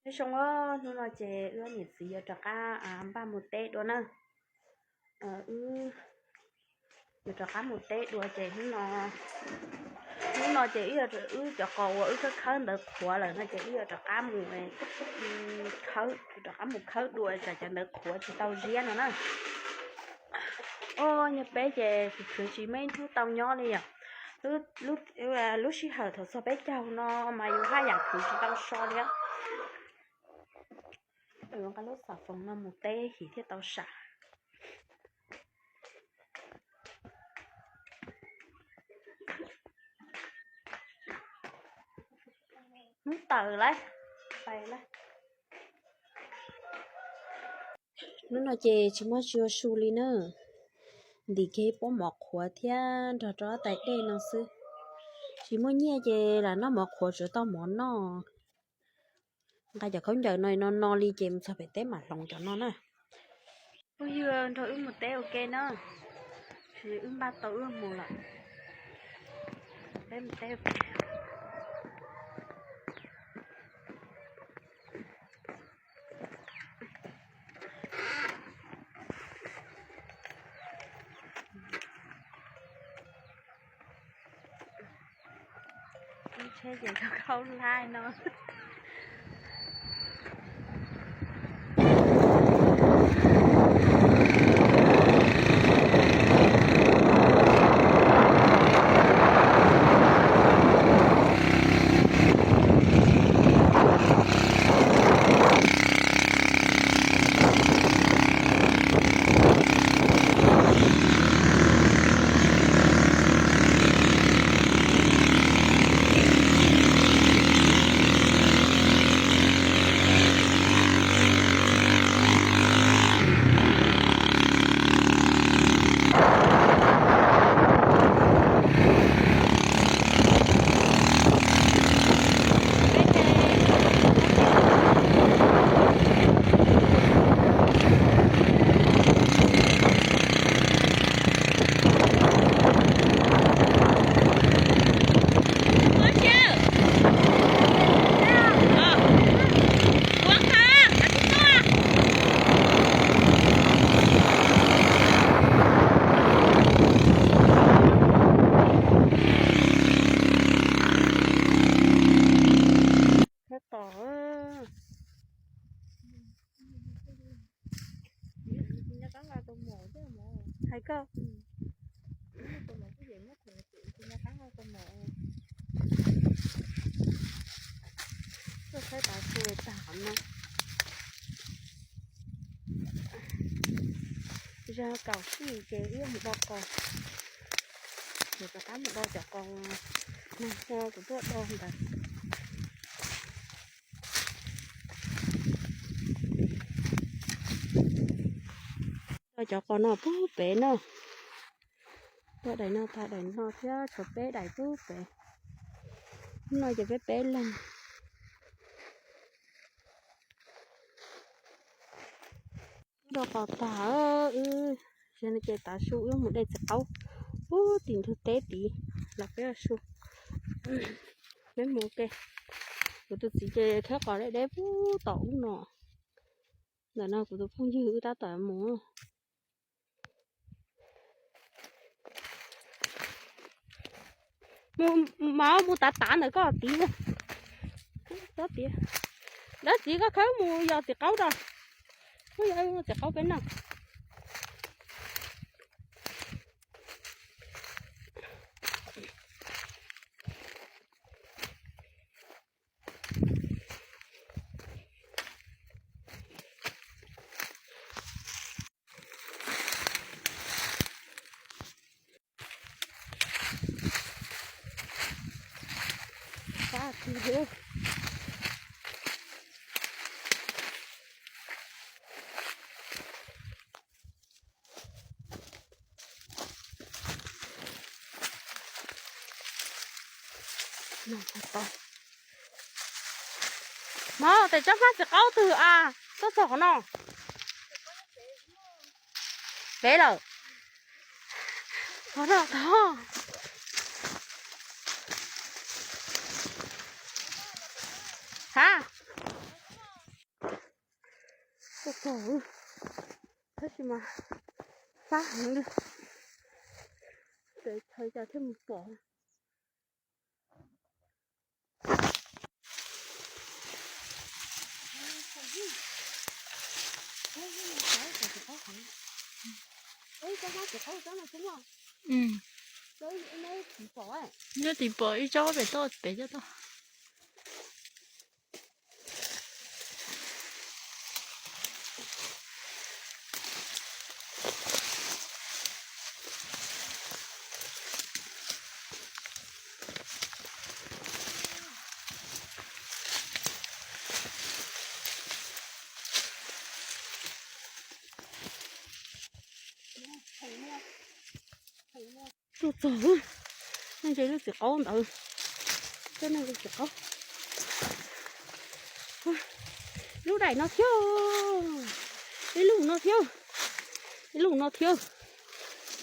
Nyob zoo, hnub no ces wb niam txiv yuav rov qab npaj mus teb dua na. Wb yuav rov qab mus teb dua ces hnub no, hnub no ces wb cov qos uas wb khawb khawb ntawv qhuav lawm no ces wb yuav rov qab mus khawb, rov qab mus khawb dua tsam cov ntawv qhuav tsis tau ziab no na. Ua, nyob peb ces khwv khwv tsis muaj ib hnub tau nyob li yom. Lub sij hawm thaum txog peb caug no mas yus haj yam khwv tsis tau so li. Nqa lub xov tooj no mus teb him thiaj tau sam. Hnub tawm lawm, pais lawm. Hnub no ces tsis muaj tsiaj su li na, ntim kiag pob mov qhuav thiab nrog rau ob tais dej no xwb. Tsis muaj nyiaj ces lam noj mov qhuav tsuav tau mov noj. Nqa cov khaub ncaws no no no li ces mus txog pem teb mam hloov cov no na. Phooj ywg nrog wb mus teb ua ke na, wb npaj tau wb mus lawm. Peb mus teb ua ke. Lub tsheb ces khaub khaub laij no. Khawb qos. Hais koj. Tuaj khawb tav su tag no. Zog kaum sij ces wb mus do qos. Ces rov qab mus do cov qos nag hmo kuv tuaj do ntawd. Do cov qos no pub pem no. Do daim no tag daim no thiab tshuav peb daim pub pem. Hnub no ces peb peb leeg. Do qos tag, wb ces tav su wb mus de txiv qaub pub tim ntug teb tid los peb ua su. Peb mus ua ke. Kuv tus txiv ces khawb qos deb deb pub tom ub no. Ntawm no kuv tus phooj ywg wb tab tom mus. Mus, mas mus tav tav ntawm koj tid. Dab txiv, dab txiv koj khawb mus yos txiv qaub rau. Muab yos txiv qaub peb noj. Mog, tes tsob hmab txiv qaub twg a, tuaj txog qhov no. Pem lawm. Qhov no tod. Ha? Txog, tab sis mas fab heev li, tes thaw cas thiaj mus pom. Nyob tim pom ib tsob pem toj pem coj toj. Tuaj txog, nej ntsia lub txiv qaub ntawd, coj nej lub txiv qaub. Lub daim no thiab, ib lub no thiab, ib lub no thiab.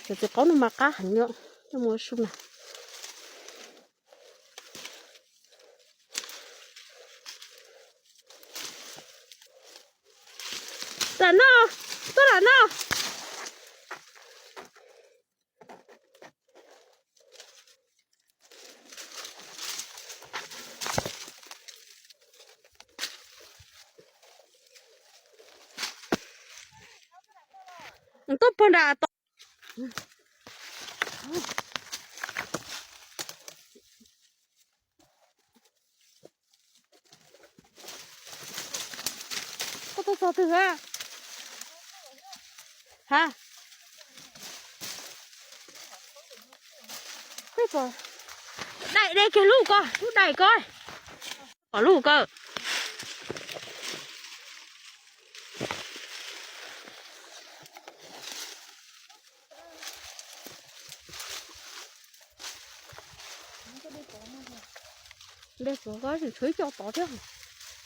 Cov txiv qaub no mas qab heev li, coj mus su na. Lam no, tuaj lam no. Tuaj puag nram tod. Koj tuaj txog twg ha? Ha? Peb pom daim de kiag lub ko, lub daim ko. Pom lub ko. Npej puav ko tseem tshuav ib co tod thiab,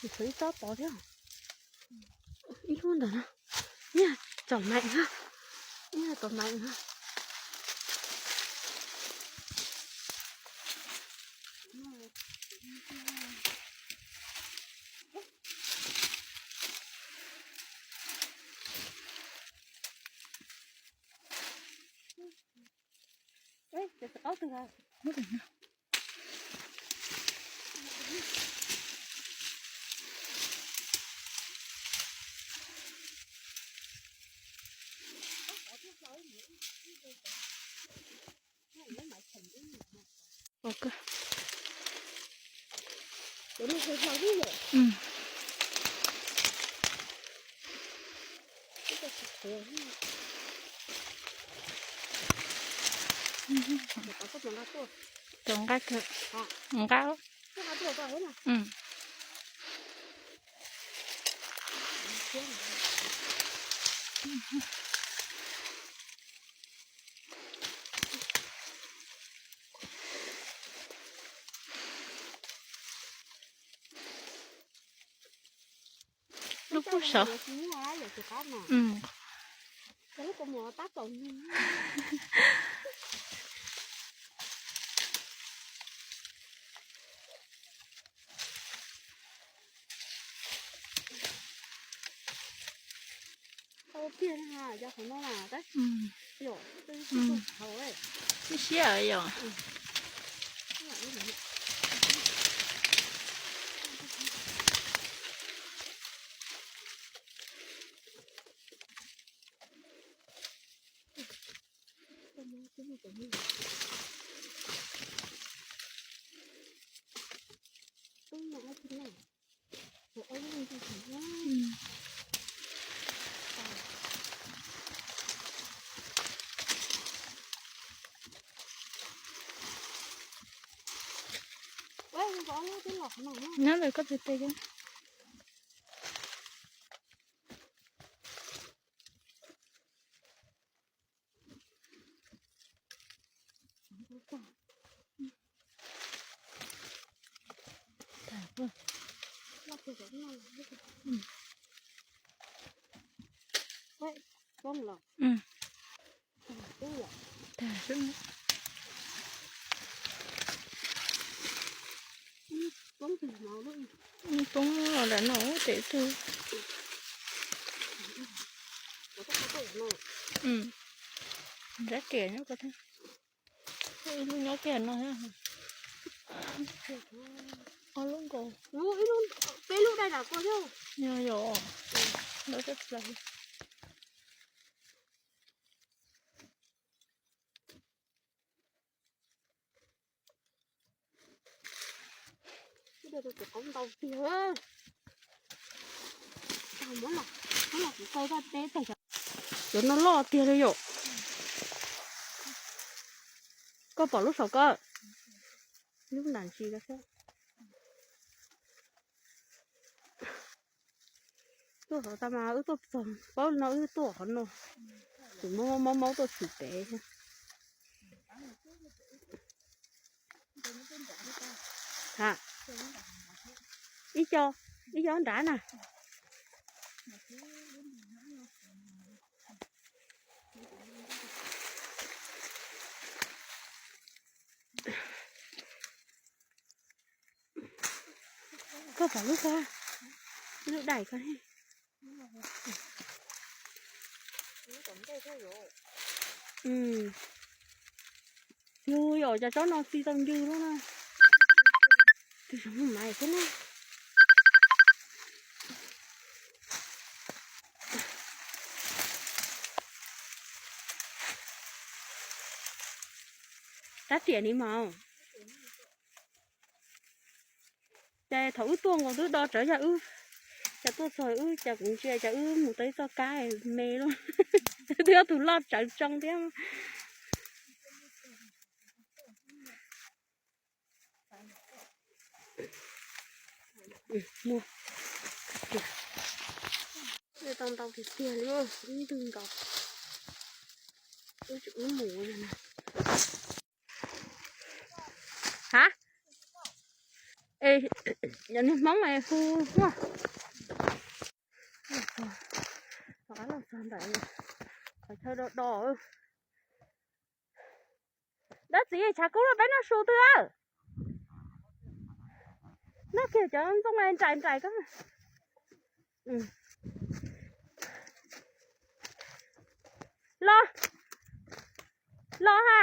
tseem tshuav ib tsob tod thiab. Ib lub ntawm no, niag tsom meem na, niag tsom meem na. Tau nqaij kawg, nqaij. Lub pub saud. Tib siab yom. Nyob ntawm koj tes tes. Poob los lam no ua tes twg. Rab riam nyob ko thiab. Ib lub nyob kiag no thiab. Ob lub nkaus. Ib lub, peb lub dai nram ko thiab. Yog yom. Ntau tshaj plaws. Tus qaub ntau tiag. Muab los, muab los kuv kaw koj teb tag. Cov no loj tiag li yom. Koj pom lub saum ko, lub nram ntsis ko thiab. Tuaj qhov tas mas wb tuaj txog paub no wb tuaj qhov no. Tus maub maub maub tuaj tshwm pem thiab. Ha, ib co, ib co nrad na. Koj pom lub ko, lub daim ko. Yus yom, cov tsob no txi tau ncw lub na. Tus zoo maiv thiab na. Rab riam ni mas. Ces thaum wb tuaj nkaus twb do tsawv yog wb, cas tuaj txog wb cas kuv ntsia cas wb mus tau ib txoj kab me lub, twb yog tus loj tsawv tsoo thiab. Muaj tau ntau tiag tiag li, ib ntwg nkaus. Wb mus ha. Cov niag Hmoob hu muaj. Rov qab los txog ntawm qhov chaw do do. Dab txiv, tshav kub los peb noj su twg a? Noj kiag cov ntxooj nraim nraim ko. Los, los ha.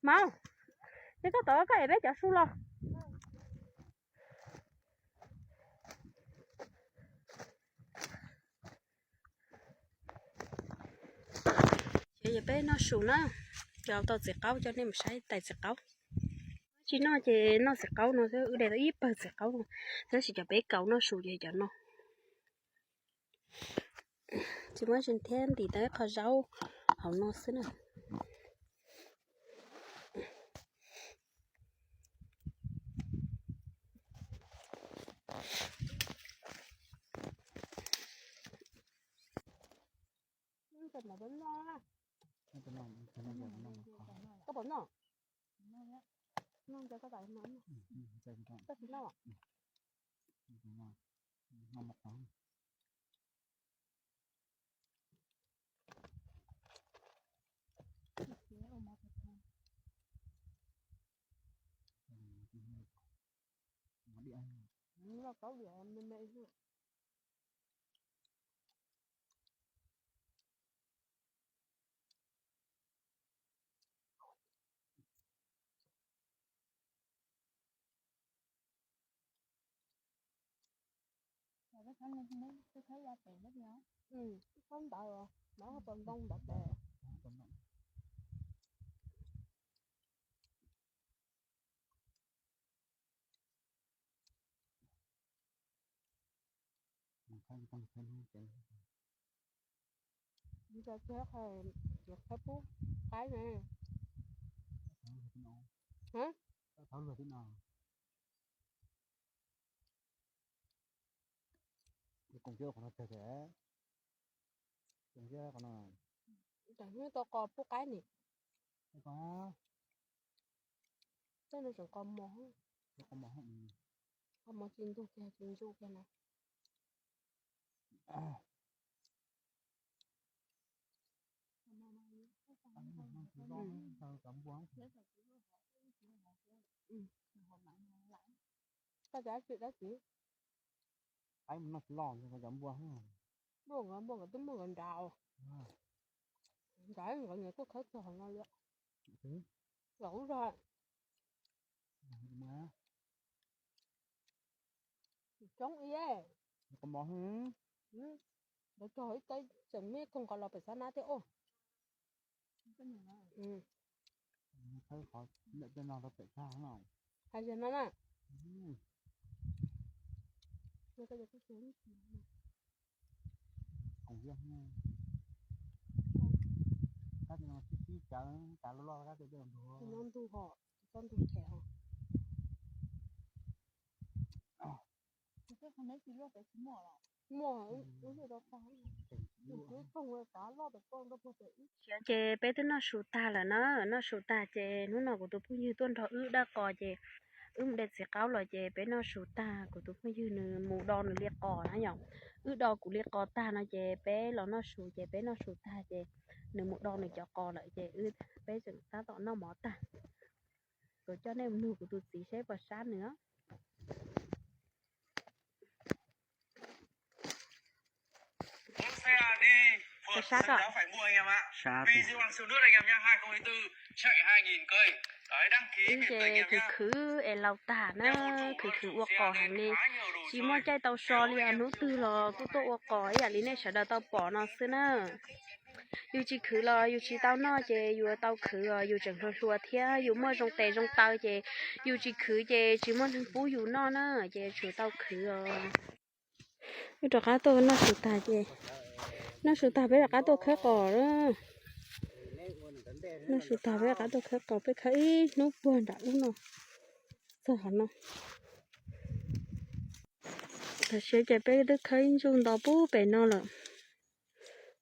Maub, ces koj tod koj ev peb cov su los. Ces yog peb noj su na, cov tau txiv qaub coj nej mus saib tais txiv qaub. Tsis noj ces noj txiv qaub no xwb, wb de tau ib pawg txiv qaub no, tab sis cov peb kaus noj su ces cov no. Tsis muaj tsis thiab, ntim tau ib qho zaub hauv no xwb na. Koj pom noj? Noj, koj tsis noj? Ntawd, ntawd pom ntoo ntawd tes. Qhaib pub qaib ne. Tau qos pub qaib ni. Tej no tseem qos mos, qos mos tsis ntug kiag tsis ntsuj kiag na. Koj cov tsis dab tsi? qaib mus noj tsis loj, cov npua. Npua nkawd, npua nkawd twb muaj nkawd nrad. Nrad nkawd nyias tuaj khawb txog no li. Los ub zog. Coob ib. Lawv cog ib teb tseem me koog qhov los pem Xab Nab thiab os. Hais no na. Ntug ho, tsob ntug them ho. Muaj, ces peb twb noj su tag lawm na, noj su tag ces hnub no kuv tus phooj ywg tuaj nrog wb daj qos ces wb mus de txiv qaub los ces peb noj su tag, kuv tus phooj ywg nws mus do nws li qos na yom. Wb do kuv li qos tag no ces peb los noj su, ces peb noj su tag ces nws mus do nws cov qos lawm ces wb, peb tseem tab tom noj mov tag. Kuv coj nej mus nug kuv tus txiv seb puas sab nws. Sab sab os. Wb ces khwv khwv es laus tag na, khwv khwv ua qos heev li, tsis muaj caij tau so li os, hnub twg los kuj tuaj ua qos ib yam li nej sawv daws tau pom no xwb na. Yus tsis khwv los yus tsis tau noj ces yus tau khwv os, yus tseem hluas hluas thiab yus muaj zoo tes zoo taw ces yus tsis khwv ces tsis muaj neeg pub yus noj na, ces tsum tau khwv os. Wb rov qab tuaj noj su tag ces, noj su tag peb rov qab tuaj khawb qos. Noj su tag peb rov qab tuaj khawb qos, peb khawb ib hnub puag nram ub no txog qhov no. Tam sim no ces peb twb khawb ib ntsuj nto puag pem no lawm.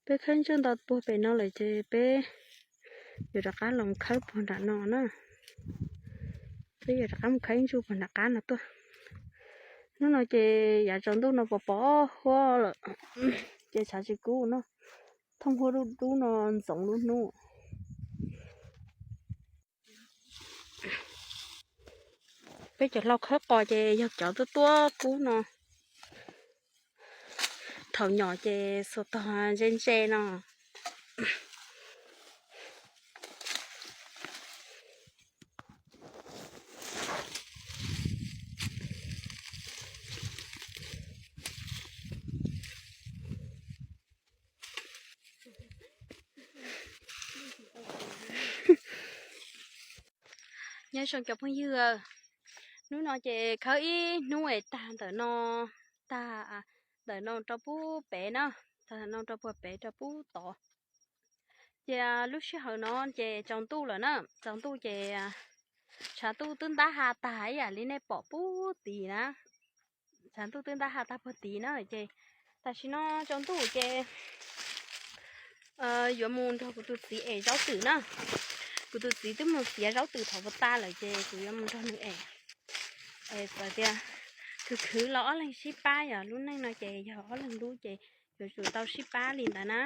Peb khawb ib ntsuj nto puag pem no lawm ces peb yuav rov qab los khawb puag nram no na. Peb yuav rov qab mus khawb ib ntsuj puag nram qab no tuaj. Hnub no ces yav tsaus ntuj no pos pos huab lawm, ces tshav tsis kub no, thooj huab dub dub no ntxoov lub hnub. Peb cov hlau khawb qos ces yog cov tuab tuab kub no. Thaum nyom ces xuas tog ntse ntse no. Nyob zoo cov phooj ywg, hnub no ces khawb ib hnub es tag ntawm no, tag ntawm no rau puag pem na, tag no rau puag pem rau puag tod. Ces lub sij hawm no ces tsaus ntuj lawm na, tsaus ntuj ces tshav ntuj twb ntab ha tag ib yam li nej pom puag tid na. Tshav ntuj twb ntab ha tag puag tid na, ces tam sim no tsaus ntuj ces yuav mus nrog kuv tus txiv es zaub twm na. Kuv tus txiv twb mus txiav zaub twm thaum ub tas lawm ces kuv yuav mus nrog nws es. Es tias khwv khwv los ob leeg sib pab, yog lub neej no ces yog ob leeg lub ces yuav tsum tau sib pab li ntawd na.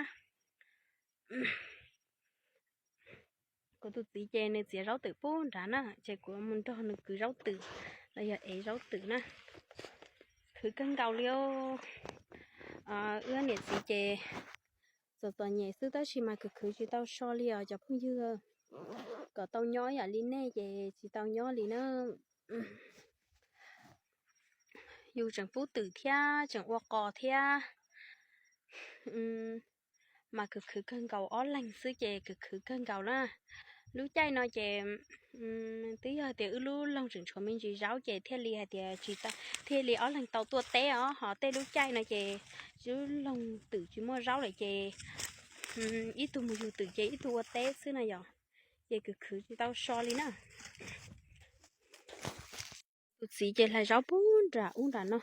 Kuv tus txiv ces nws txiav zaub twm puag nrad na, ces kuv mus nrog nws kwv zaub twm los yog ev zaub twm na. Khwv kawg nkaus li. Wb niam txiv ces txom txom nyem xwb tab sis mas khwv khwv tsis tau so li os cov phooj ywg. Kom tau nyob yam li nej ces tsis tau nyob li na. Yus tseem pub twm thiab tseem ua qos thiab, mas khwv khwv kawg nkaus, ob leeg xwb ces khwv khwv kawg nkaus na. Lub caij no ces twb yog tias wb lub loog tseem tshuav me ntsis zaub ces thiaj li hais tias tsis, thiaj li ob leeg tau tuaj teb os, ho tej lub caij no ces lub loog twm tsis muaj zaub lawm ces ib tug mus yug twm ces ib tug ua teb xwb na yom, ces khwv khwv tsis tau so li na. Tus txiv ces hlais zaub puag nram ub nram no.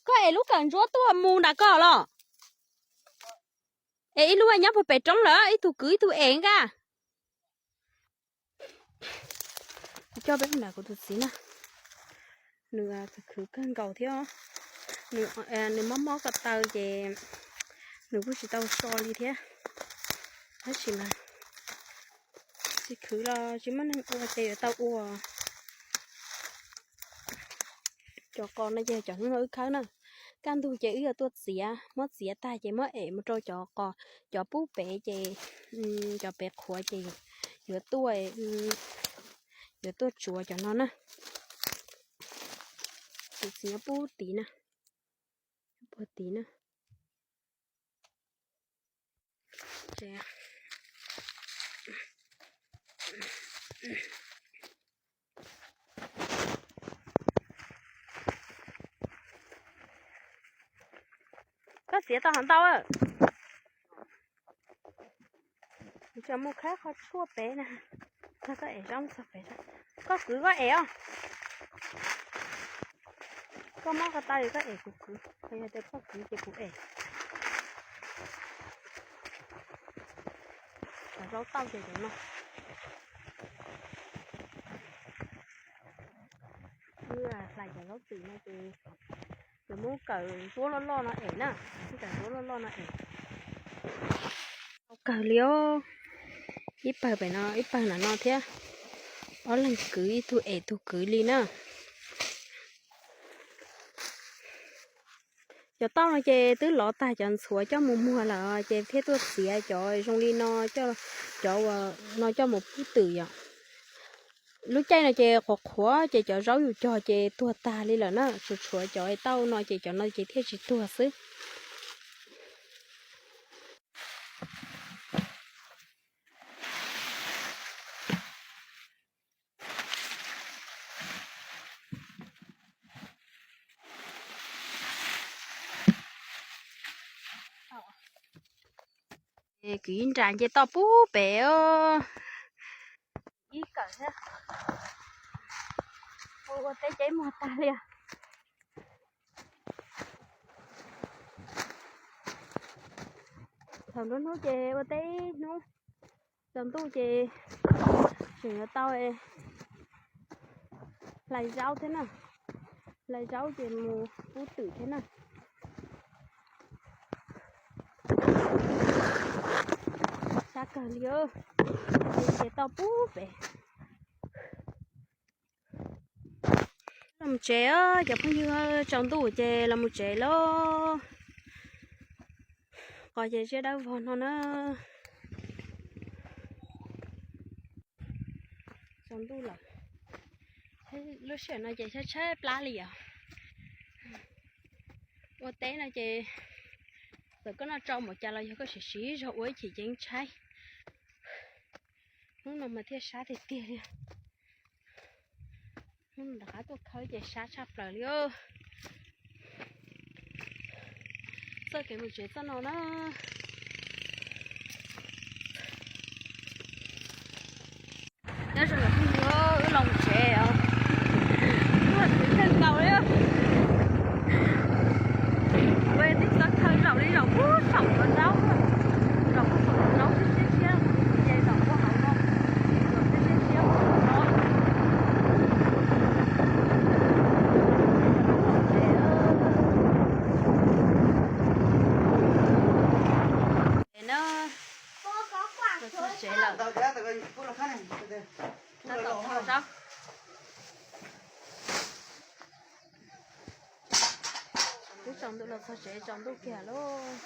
Koj es lub kawm ntsuab tuaj mus nram koj los? Es ib lub nyob puag pem roob lawm, ib tug kwv ib tug ev nka. Coj peb mus nram kuv tus txiv na. Nws khwv khwv kawg nkaus thiab. Nws mob mob ko taw ces nws kuj tsis tau so li thiab. Tab sis mas tsis khwv los tsis muaj neeg ua ces yuav tau ua. Cov qos no ces cov hnub no wb khawb na. Kaj ntug ces wb yuav tuaj txiav, muab txiav tag ces muab ev mus rau cov qos, cov pub pem ces, cov pem qhuav ces yuav tuaj, yuav tuaj tsuav cov no na. Tus txiv nyob pub tid na, pub tid na. Koj txiav tau hov ntau. Tseem mus khawb qhov tshuaj pem na. Koj ev zaub txog pem, koj kwv koj ev os. Koj muab ko taw koj ev kuv kwv, yog tias koj kwv ces kuv ev. Cov zaub tauj ces cov no. Wb hlais cov zaub twm no ces yuav muab kawm zuab loj loj no ev na, muab kawm zuab loj loj no ev. Tau kawg li os, ib pawg pem no ib pawg nram no thiab, ob leeg kwv ib tug ev tug kwv li na. Cov tauj no ces twb lov tag cov ntxhuav coj mus muag lawm ces thiaj tuaj txiav cov zoo li no, cov no coj mus pub twm yom. Lub caij no ces qhuav qhuav ces cov zaub yus cog ces tuag tag li lawm na, tshuav tshuav cov tauj no ces cov no ces thiaj tsis tuag xwb. Kwv ib nra nce toj pub pem os. Ib kawm thiab. Ua teb ces muag tag li os. Thaum nruab hnub ces ua teb ib hnub, tsaus ntuj ces tseem yuav tau hlais zaub thiab na. Hlais zaub ces mus pub twm thiab na. Sab kawg li, ces tau pub pem. Los mus tsev os cov phooj ywg, tsaus ntuj ces los mus tsev lauj. Qos ces ziab dawb vog no na. Tsaus ntuj lawm, lub sij hawm no ces tshaib tshaib plab li os. Ua teb no ces txawm koj noj tsau mus cas los yog koj siv siv zog ua ib chim ces tshaib. Hnub no mas thiaj sab tiag tiag li. Hnub no rov qab tuaj khawb ces sab tshaj plaws li. Txoj kev mus tsev txoj no na. Nyob zoo cov phooj ywg, wb los mus tsev os. Tuaj txog kawg nkaus li. Ua tib txoj khaw zaum li zaum pub saum cov zaub, zaum pub saum cov zaub siab siab siab, ces zaum pub hauv no, zaum siab siab siab pub hauv no. Ces na, los txog tsev lawm. Tab tom kho zaub. Twb tsaus ntuj los txog tsev tsaus ntuj kiag lauj.